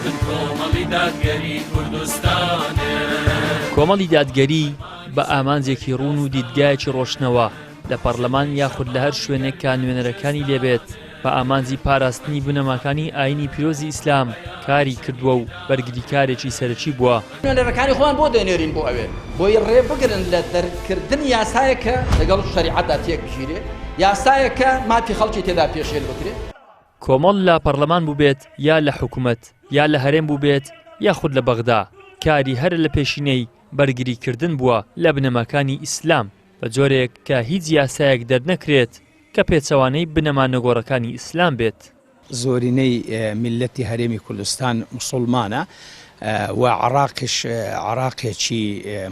بن کۆمەڵی دادگەری کوردستانێ. کۆمەڵی دادگەری بە ئامانجێکی ڕوون و دیدگایەکی ڕۆشنەوە لە پەڕلەمان یاخود لە هەر شوێنێک کە نوێنەرەکانی لێبێت بە ئامانجی پاراستنی بنەماکانی ئایینی پیرۆزی ئیسلام کاری کردووە و بەرگریکارێکی سەرەکی بووە. نوێنەرەکانی خۆمان بۆ دەنێرین بۆ ئەوێ بۆی ڕێ بگرن لە دەرکردنی یاسایەک کە لەگەڵ شەریعەتدا تێک بگیرێ، یاسایەک کە مافی خەڵکی تێدا پێشێل بکرێ. کۆمەڵ لە پەڕلەمان بووبێت یا لە حکومەت یا لە هەرێم بووبێت یاخود لە بەغدا، کاری هەرە لە پێشینەی بەرگریکردن بووە لە بنەماکانی ئیسلام، بە جۆرێک کە هیچ یاسایەک دەرنەکرێت کە پێچەوانەی بنەما نەگۆڕەکانی ئیسلام بێت. زۆرینەی میللەتی هەرێمی کوردستان موسوڵمانە و عێڕاقیش عێڕاقێکی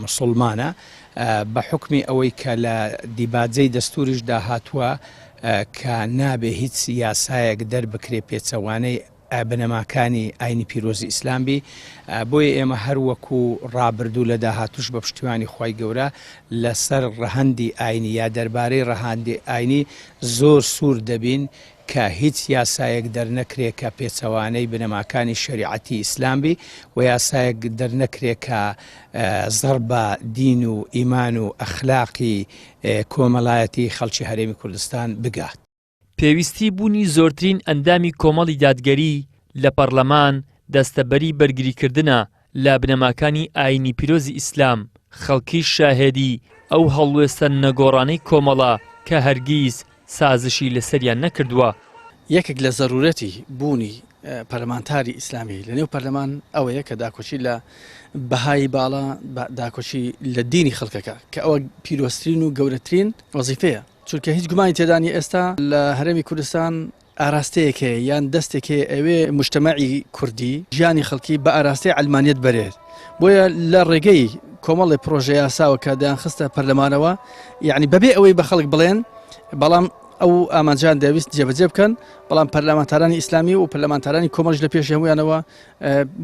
موسوڵمانە بە حوکمی ئەوەی کە لە دیباجەی دەستوریشدا هاتووە کە نابێ هیچ یاسایەک دەربکرێ پێچەوانەی بنەماکانی ئاینی پیرۆزی ئیسلام بی بۆیە ئێمە هەر وەکو ڕابردوو لە داهاتوش بە پشتیوانی خوای گەورە لەسەر ڕەهەندی ئاینی یا دەربارەی ڕەهاندی ئاینی زۆر سوور دەبین کە هیچ یاسایەک دەرنەکرێ کە پێچەوانەی بنەماکانی شەریعەتی ئیسلام بی و یاسایەک دەرنەکرێ کە زەڕ بە دین و ئیمان و ئەخلاقی کۆمەڵایەتی خەڵکی هەرێمی کوردستان بگات. پێویستی بوونی زۆرترین ئەندامی کۆمەڵی دادگەری لە پەڕلەمان دەستەبەری بەرگریکردنە لە بنەماکانی ئایینی پیرۆزی ئیسلام، خەڵکیش شاهێدی ئەو هەڵوێستە نەگۆڕانەی کۆمەڵە کە هەرگیز سازشی لەسەریان نەکردووە. یەکێک لە زەرورەتی بوونی پەرلەمانتاری ئیسلامی لە نێو پەرلەمان ئەوەیە کە داکۆکی لە بەهای باڵا، داکۆکی لە دینی خەڵکەکە کە ئەوە پیرۆزترین و گەورەترین وەزیفەیە. چونکە هیچ گومانی تێدا نیە ئێستا لە هەرێمی کوردستان ئاراستەیەک هەیە یان دەستێک هەیە ئەوێ مجتەمەعی کوردی ژیانی خەڵکی بە ئاراستەی عەلمانیەت بەرێت بۆیە لە ڕێگەی کۆمەڵی پرۆژە یاساوە کە دەیان خستە پەرلەمانەوە یعنی بەبێ ئەوەی بە خەڵک بڵێن بەڵام ئەو ئامانجان دەویست جێبەجێ بکەن بەڵام پەرلەمانتارانی ئیسلامی و پەرلەمانتارانی کۆمەڵش لە پێش هەمویانەوە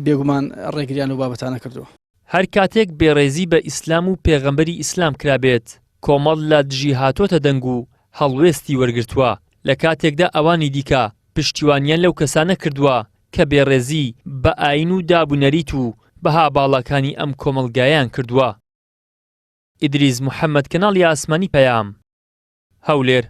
بێگومان ڕێگریان و بابەتانە کردووە. هەر کاتێک بێڕێزی بە ئیسلام و پێغەمبەری ئیسلام کرابێت، کۆمەڵ لە دژی هاتۆتە دەنگ و هەڵوێستی وەرگرتووە، لە کاتێکدا ئەوانی دیکە پشتیوانیان لەو کەسانە کردووە کە بێڕێزی بە ئایین و داب و نەریت و بەها باڵاکانی ئەم کۆمەڵگایەیان کردووە. ئیدریس محەمەد کەناڵی ئاسمانی پەیام، هەولێر.